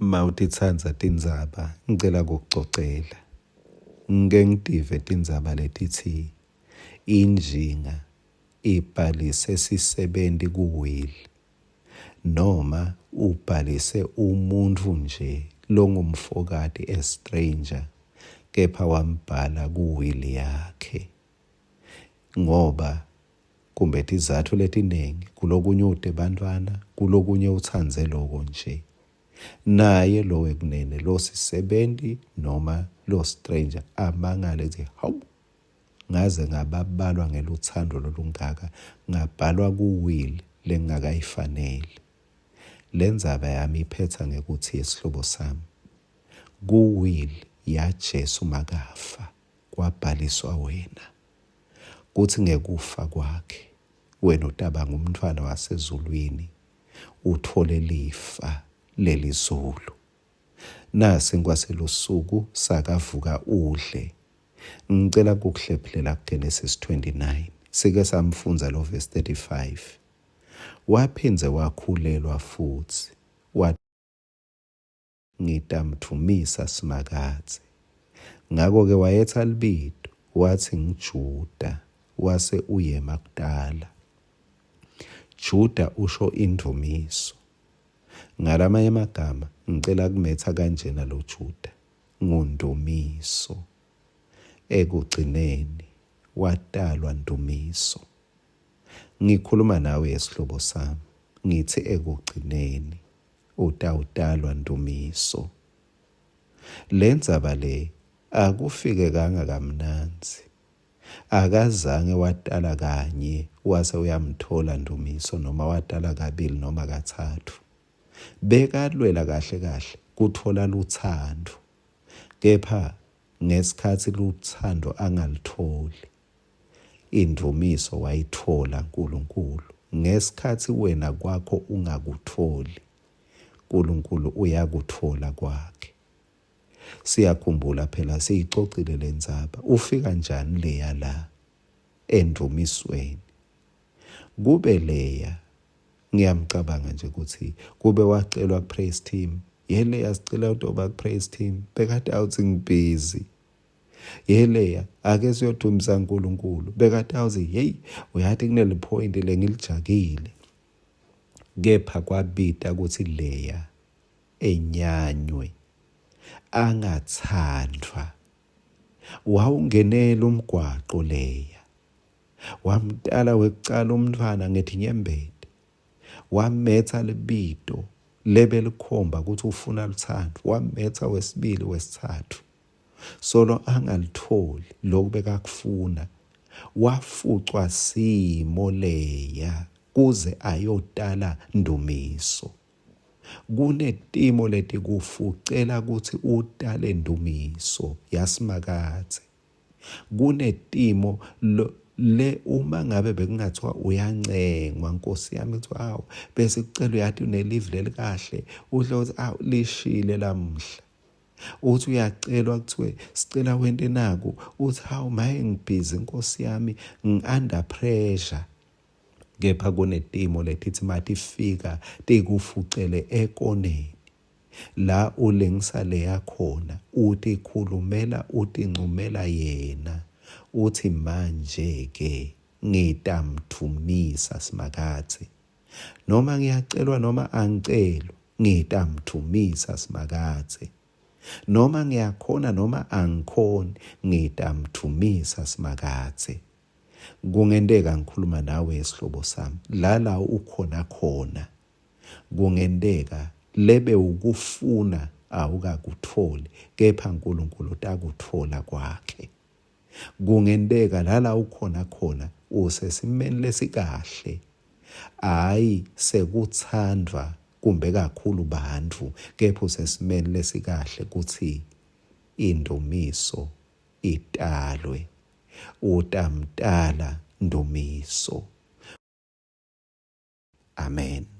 Mawutitsandza tindzaba ngicela kukucocela. Ngike ngitive tindzaba letitsi injinga ibhalise sisebenti ku-will noma ubhalise umuntfu nje longumfokati a stranger kepha wambhala ku-will yakhe ngoba kumbe tizatfu letiningi kulokunye ute bantfwana kulokunye utsandze loko nje naye lo wekunene lo sisebenti noma lo stranger amangale ethi hawu ngaze ngababalwa ngeluthando lolungaka ngabhalwa ku-will lengingakayifaneli le ndzaba yami iphetha ngekuthi yesihlobo sami ku-will yaJesu makafa kwabhaliswa wena kutsi ngekufa kwakhe wena utaba ngumntfwana wasezulwini utfole lifa lelizulu. Nasi nkwaselusuku sakavuka udle. Ngicela kukuhlephulela kuGenesis 29. Sike samfundza lo verse 35. Waphindze wakhulelwa futsi wa Ngitamdvumisa Simakadze. Ngako-ke wayetsa libito watsi nguJuda, wase uyema kutala. Juda usho indvumiso. Ngalamanye emagama, ngicela kumetsa kanjena lo Juda, nguNdumiso. Ekugcineni watalwa Ndumiso. Ngikhuluma nawe yesihlobo sami, ngitsi ekugcineni utawutalwa Ndumiso. Lendzaba le akufikekanga kamnandzi. Akazange watala kanye wase uyamtfola Ndumiso noma watala kabili noma katsatfu. Bekalwela kahle kahle kutfola lutsandvo. Kepha ngesikhatsi lutsandvo angalutfoli, Indvumiso wayitfola Nkulunkulu ngesikhatsi wena kwakho ungakutfoli. Nkulunkulu uyakutfola kwakhe. Siyakhumbula phela siyicocile lendzaba. Ufika njani leya la endvumisweni? Kube leya ngiyamcabanga nje ukuthi kube wacelwa ku-praise team yeleya sicela utoba ku-praise team bekade awuthi ngibhizi Yeleya ake siyodumisa uNkulunkulu bekatawuthi hey uyati kuneli point lengilijakile kepha kwabita ukuthi leya enyanywe angathandwa wawungenela umgwaqo leya wamtala wekucala umntfwana ngetinyembeti wametsa libito lebelikhomba ukuthi ufuna luthando wametsa wesibili wesithathu Solo angalitholi lokhu bekakufuna, wafucwa simo leya kuze ayotala Ndumiso. Kunetimo letikufucela kutsi utale Ndumiso yaSimakadze. Kunetimo le uma ngabe bekungathiwa uyancengwa nkosi yami kuthiwa awu bese kucela uyati unelive lelikahle uhle uthi awu lishile lamuhla Uthi uyacelwa kuthiwe sicela wente naku, uthi hawu maye ngibhizi nkosi yami ngi-under pressure. Kepha kunetimo letithi matifika tikufucele ekoneni la ulengisa leya khona utikhulumela utincumela yena uthi manje ke ngitamdvumisa Simakadze Noma ngiyacelwa noma angicelwa, ngitamdvumisa Simakadze. Noma ngiyakhona noma angikhoni, ngitamdvumisa Simakadze. Kungenteka ngikhuluma nawe sihlobo sami, la la ukhona khona. Kungenteka lebe ukufuna awukakutfoli, kepha uNkulunkulu utakutfola kwakhe. Kungenteka lala ukhona khona usesimeni lesikahle, hhayi sekutsandvwa kumbe kakhulu bantfu, kepha usesimeni lesikahle kutsi indumiso italwe. Utamtala Ndumiso. Amen.